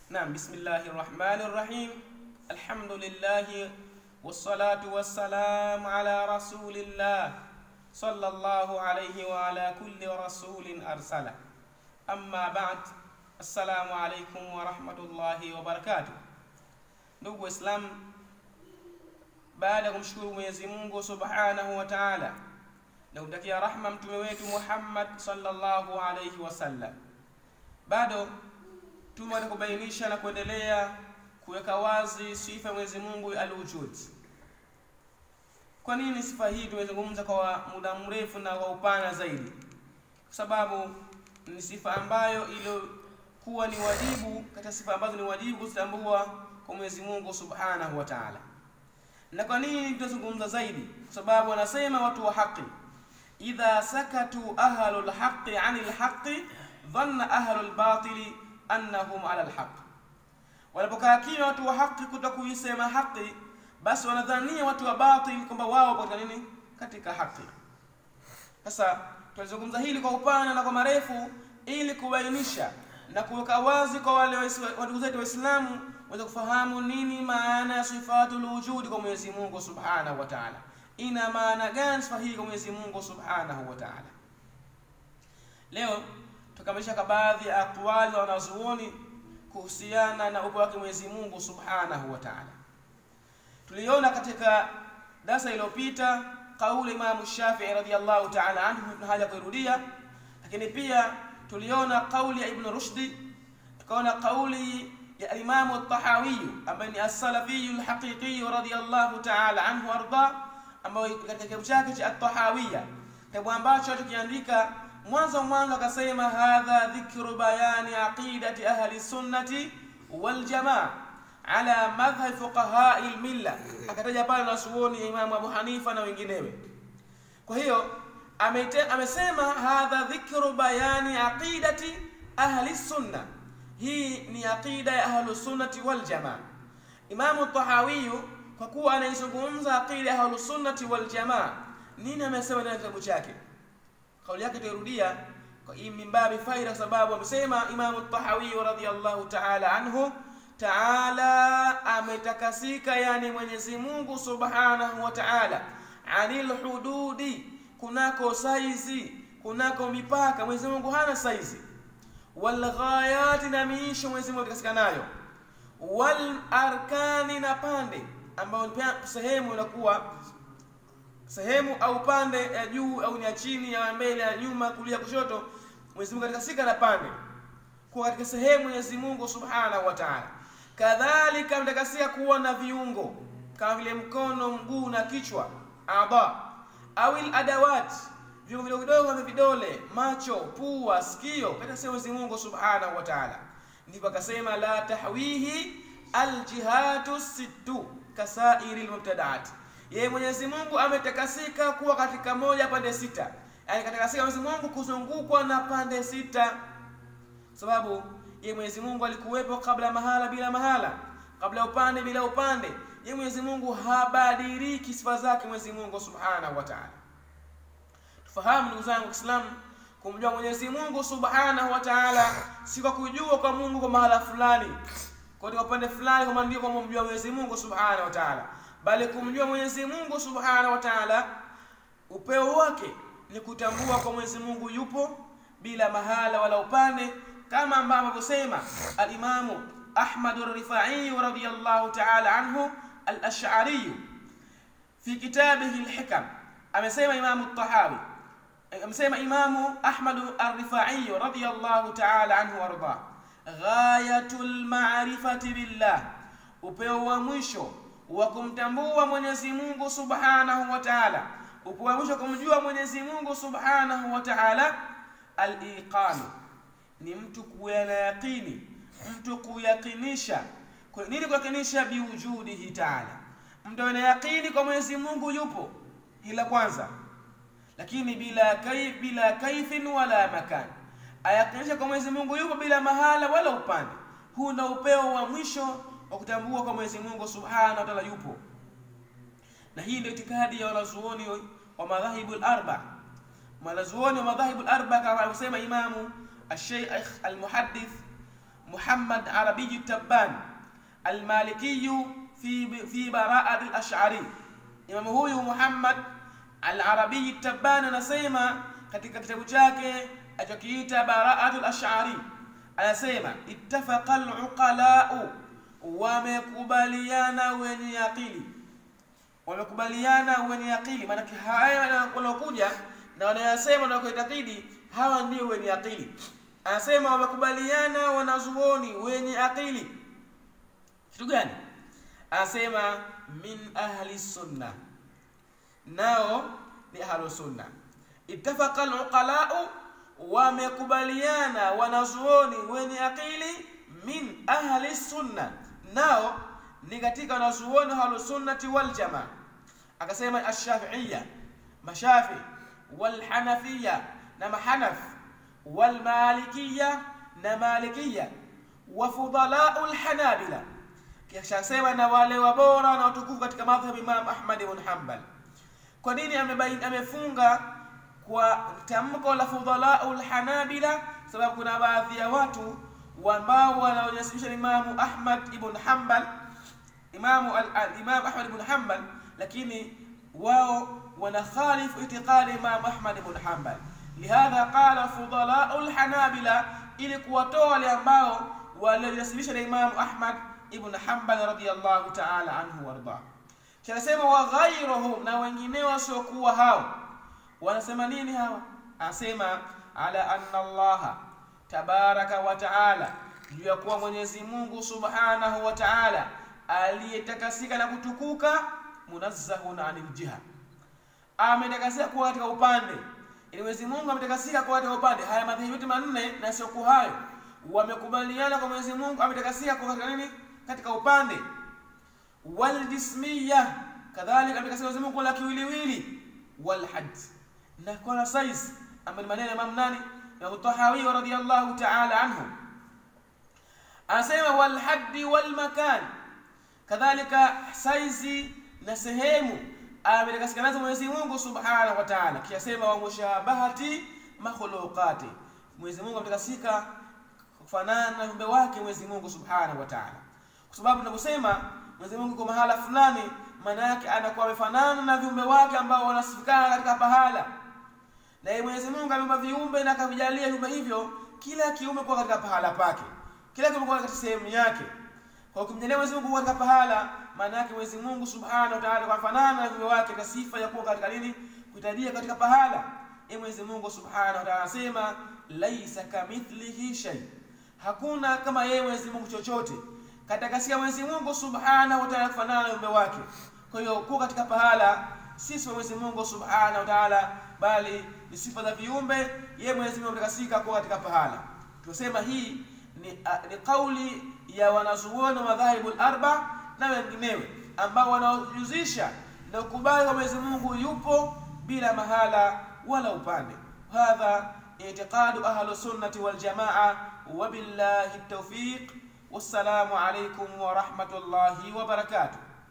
Naam, bismillahir rahmanir rahim. Alhamdulillah wassalatu wassalamu ala rasulillah sallallahu alayhi wa ala kulli rasulin arsala. Amma ba'd. Assalamu alaykum wa rahmatullahi wa barakatuh. Ndugu Waislamu, baada ya kumshukuru Mwenyezi Mungu Subhanahu wa Ta'ala na kumtakia rahma mtume wetu Muhammad sallallahu alayhi wasallam, bado tumeweza kubainisha na kuendelea kuweka wazi sifa ya Mwenyezi Mungu al-Wujud. Kwa nini sifa hii tumezungumza kwa muda mrefu na kwa upana zaidi? Kwa sababu ni sifa ambayo ilikuwa ni wajibu, katika sifa ambazo ni wajibu kuzitambua kwa Mwenyezi Mungu Subhanahu wa Ta'ala. Na kwa nini tunazungumza zaidi? Kwa sababu wanasema watu wa haki, idha sakatu ahlul haqqi 'anil haqqi dhanna ahlul batili annahum 'ala al-haqq. Wanapokaa kimya watu wa haki kutokuisema haki, basi wanadhania watu wa batil kwamba wao katika nini? Katika haki. Sasa tunazungumza hili kwa upana na kwa marefu ili kubainisha na kuweka wazi kwa wale ndugu zetu Waislamu waweze kufahamu nini maana ya sifatul wujud kwa Mwenyezi Mungu Subhanahu wa Ta'ala. Ina maana gani sifa hii kwa Mwenyezi Mungu Subhanahu wa Ta'ala? Leo tukamilisha kwa baadhi ya aqwali za wanazuoni kuhusiana na upo wake Mwenyezi Mungu Subhanahu wa Ta'ala. Tuliona katika darasa iliyopita kauli Imam Shafi'i radhiyallahu ta'ala anhu, tuna haja kuirudia, lakini pia tuliona kauli ya Ibn Rushdi, tukaona kauli ya Imam al-Tahawi ambaye ni as-Salafi al-Haqiqi radhiyallahu ta'ala anhu arda, ambaye katika kitabu chake cha at-Tahawiyya, kitabu ambacho alikiandika mwanzo mwanzo akasema hadha dhikru bayani aqidati ahli sunnati wal jamaa ala madhhab fuqaha al-milla, akataja pale na suoni Imam Abu Hanifa na wenginewe. Kwa hiyo amesema hadha dhikru bayani aqidati ahli sunna, hii ni aqida ya ahli sunnati wal jamaa. Imam al-Tahawi kwa kuwa anaizungumza aqida ya ahli sunnati wal jamaa, nini amesema ndani ya kitabu chake? Kauli yake tuirudia kwa mimbabi faida, sababu amesema Imam al-Tahawi radhiyallahu ta'ala anhu, ta'ala ametakasika, yani Mwenyezi Mungu Subhanahu wa Ta'ala, anil hududi, kunako saizi, kunako mipaka. Mwenyezi Mungu hana saizi. Wal ghayati, na miisho Mwenyezi Mungu ametakasika nayo. Wal arkani, na pande, ambayo sehemu inakuwa sehemu au pande ya juu au ni ya chini, ya mbele, ya nyuma, kulia, kushoto. Mwenyezi Mungu ametakasika na pande, kwa katika sehemu Mwenyezi Mungu Subhanahu wa Ta'ala. Kadhalika ametakasika kuwa na viungo kama vile mkono, mguu na kichwa, aba au adawat, viungo vidogo vidogo vya vidole, macho, pua, sikio, katika sehemu Mwenyezi Mungu Subhanahu wa Ta'ala. Ndipo akasema la tahwihi aljihatu sittu kasairi almubtadaat. Yeye Mwenyezi Mungu ametakasika kuwa katika moja pande sita, yani katakasika Mwenyezi Mungu kuzungukwa na pande sita, sababu yeye Mwenyezi Mungu alikuwepo kabla mahala bila mahala, kabla upande bila upande. Yeye Mwenyezi Mungu habadiliki sifa zake Mwenyezi Mungu Subhanahu wa Ta'ala. Tufahamu ndugu zangu Waislamu, kumjua Mwenyezi Mungu Subhanahu wa Ta'ala si kwa kujua kwa Mungu kwa mahala fulani, kwa upande fulani, kama ndio kwa kumjua Mwenyezi Mungu Subhanahu wa Ta'ala, bali kumjua Mwenyezi Mungu Subhanahu wa Ta'ala upeo wake ni kutambua kwa Mwenyezi Mungu yupo bila mahala wala upande, kama ambavyo kusema al-Imamu Ahmad al-Rifai radhiyallahu ta'ala anhu al-Ash'ari fi kitabihi al-Hikam. Amesema Imamu al-Tahawi, amesema Imamu Ahmad al-Rifai radhiyallahu ta'ala anhu warda, ghayatul ma'rifati billah, upeo wa mwisho wa kumtambua Mwenyezi Mungu Subhanahu wa Ta'ala, upeo wa mwisho kumjua Mwenyezi Mungu Subhanahu wa Ta'ala, al-iqan, ni mtu kuwa na yaqini, mtu kuyakinisha. Kwa nini kuyakinisha? Biwujudihi ta'ala, mtu ana yaqini kwa Mwenyezi Mungu yupo, hila kwanza, lakini bila kaifin wala makan, ayakinisha kwa Mwenyezi Mungu yupo bila mahala wala upande. Huu ndio upeo wa mwisho wa kutambua kwa Mwenyezi Mungu Subhanahu wa Ta'ala yupo. Na hii ndio itikadi ya wanazuoni wa madhahibu al-arba. Wanazuoni wa madhahibu al-arba kama alivyosema Imamu al-Sheikh al-Muhaddith Muhammad Muhammad Arabi Tabban al-Maliki fi Bara'at al-Ash'ari. Imamu huyu Muhammad al-Arabi Tabban anasema katika kitabu chake alichokiita Bara'at al-Ash'ari, anasema ittafaqa al-uqala'u, wamekubaliana wenye akili. Wamekubaliana wenye akili, maana haya wanaokuja na wanayasema na kuitakidi hawa ndio wenye akili. Anasema wamekubaliana wanazuoni wenye akili. Kitu gani? Anasema min ahli sunna, nao ni ahli sunna. Ittafaqa al-uqala'u, wamekubaliana wanazuoni wenye akili, min ahli sunna, nao ni katika wanazuoni ahli sunnati wal jamaa. Akasema ash-Shafi'iyya, mashafi, wal Hanafiyya na mahanaf, wal Malikiyya na Malikiyya, wa fudala'ul Hanabila. Kisha sema na wale wabora na watukufu katika madhhabi Imam Ahmad ibn Hanbal. Kwa nini amefunga kwa tamko la fudala'ul Hanabila? Sababu kuna baadhi ya watu ambao wanaonyesha Imam Ahmad ibn Hanbal, Imam Ahmad ibn Hanbal, lakini wao wanakhalifu itiqadi Imam Ahmad ibn Hanbal. Lihadha qala fudala'ul Hanabila, ili kuwatoa wale ambao waliojinasibisha na Imam Ahmad ibn Hanbal radiyallahu ta'ala anhu warda. Kisha wa ghayruhum, na wengineo wasiokuwa hao. Wanasema nini hawa? Asema ala anna Allah tabaraka wa ta'ala, juu ya kuwa Mwenyezi Mungu subhanahu wa ta'ala aliyetakasika na kutukuka, munazzahun anil jiha, ametakasika kuwa katika upande. Ili Mwenyezi Mungu ametakasika kuwa katika upande. Haya madhehebu yote manne na sio hayo wamekubaliana kwa Mwenyezi Mungu ametakasika kuwa katika nini? Katika upande. Wal jismiyya, kadhalika ametakasika Mwenyezi Mungu la kiwiliwili. Wal hadd, na kwa size, ambayo maneno ya Imam nani? Imam Tahawi radhiyallahu ta'ala anhu. Asema wal hadd wal makan, kadhalika size na sehemu ametakasika nazo Mwenyezi Mungu subhanahu wa ta'ala. Kisha sema wa mushabahati makhluqati, Mwenyezi Mungu ametakasika kufanana na viumbe wake Mwenyezi Mungu subhanahu wa ta'ala. Kwa sababu tunaposema Mwenyezi Mungu kwa mahala fulani, maana yake anakuwa amefanana na viumbe wake ambao wanasifikana katika pahala. Na yeye Mwenyezi Mungu ameumba viumbe na akavijalia viumbe hivyo kila kiumbe kwa katika pahala pake, kila kiumbe kwa katika sehemu yake. Kwa kumjalia Mwenyezi Mungu katika pahala, maana yake Mwenyezi Mungu subhanahu wa ta'ala kufanana na viumbe wake kwa sifa ya kuwa katika nini? Kutajia katika pahala. Yeye Mwenyezi Mungu subhanahu wa ta'ala anasema laisa kamithlihi shay, hakuna kama yeye Mwenyezi Mungu chochote. Katakasika Mwenyezi Mungu subhanahu wa ta'ala kufanana na viumbe wake. Kwa hiyo kuwa katika pahala si Mwenyezi Mungu subhanahu wa ta'ala, bali ni sifa za viumbe. Yeye Mwenyezi Mungu ametakasika kuwa katika pahala. Tunasema hii ni kauli ya wanazuoni wa madhahibul arba na wenginewe ambao wanaojuzisha na kukubali kwa Mwenyezi Mungu yupo bila mahala wala upande. Hadha i'tiqadu ahlu sunnati wal jamaa, wa billahi tawfiq. Wassalamu alaykum wa rahmatullahi wa barakatuh.